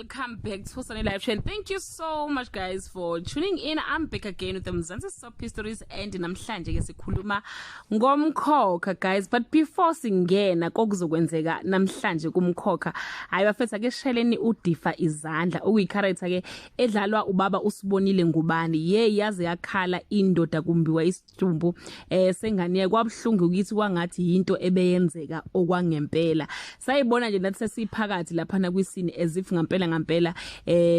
Welcome back to Sunny Live Trend. Thank you so much, guys, for tuning in. I'm back again with the Mzansi Soap Stories and namhlanje ke sikhuluma ngomkhokha, guys. But before singena kokuzokwenzeka namhlanje kumkhokha, hayi bafethu, ake sheleni uDifa izandla, okuyi-character ke edlalwa ubaba uSibonile Ngubani. Ye yaze yakhala indoda kumbiwa isidumbu sengane. Kwabuhlungu ukuthi kwangathi yinto ebeyenzeka okwangempela. Sayibona nje nathi sesiphakathi lapha na kwi-scene as if ngampela ngampela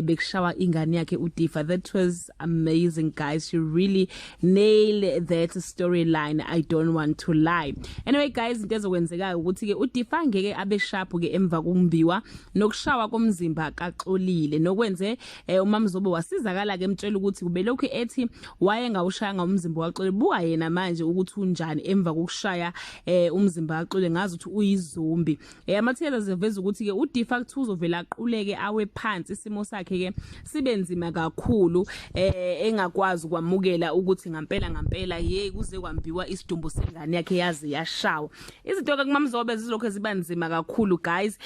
bekushawa ingane yakhe uDifa. That was amazing, guys. She really nailed that storyline, I don't want to lie. Anyway, guys, into ezokwenzekayo ukuthi ke uDifa ngeke abe sharp ke emva kokumbiwa nokushawa komzimba kaXolile, nokwenze uMamzobe wasizakala ke emtshela ukuthi kubelokhu ethi wayengawushaya umzimba kaXolile. Buka yena manje ukuthi unjani emva kokushaya umzimba kaXolile, ngazi ukuthi uyi-zombie. Amathiyela ziveza ukuthi ke uDifa kuthi uzovela aquleke, awe phansi, isimo sakhe ke sibe nzima kakhulu, engakwazi ukwamukela ukuthi ngampela ngampela, hey, kuze kwambiwa isidumbu sengane yakhe, yaze yashawa. Izinto ke kuMamzobe zizokho ziba nzima kakhulu, guys,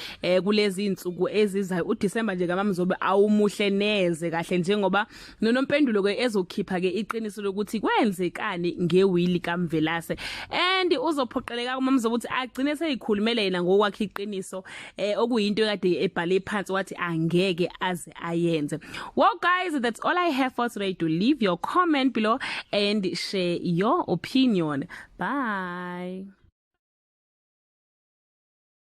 kulezi insuku ezizayo. uDecember nje kaMamzobe awumuhle neze kahle, njengoba noNompendulo ke ezokhipha ke iqiniso lokuthi kwenzekani nge-will kaMvelase, and uzophoqeleka kuMamzobe ukuthi agcine seyikhulumele yena ngokwakhe iqiniso, okuyinto ekade ebhale phansi wathi angeke aze ayenze. Well, guys, that's all I have for today. To leave your comment below and share your opinion. Bye.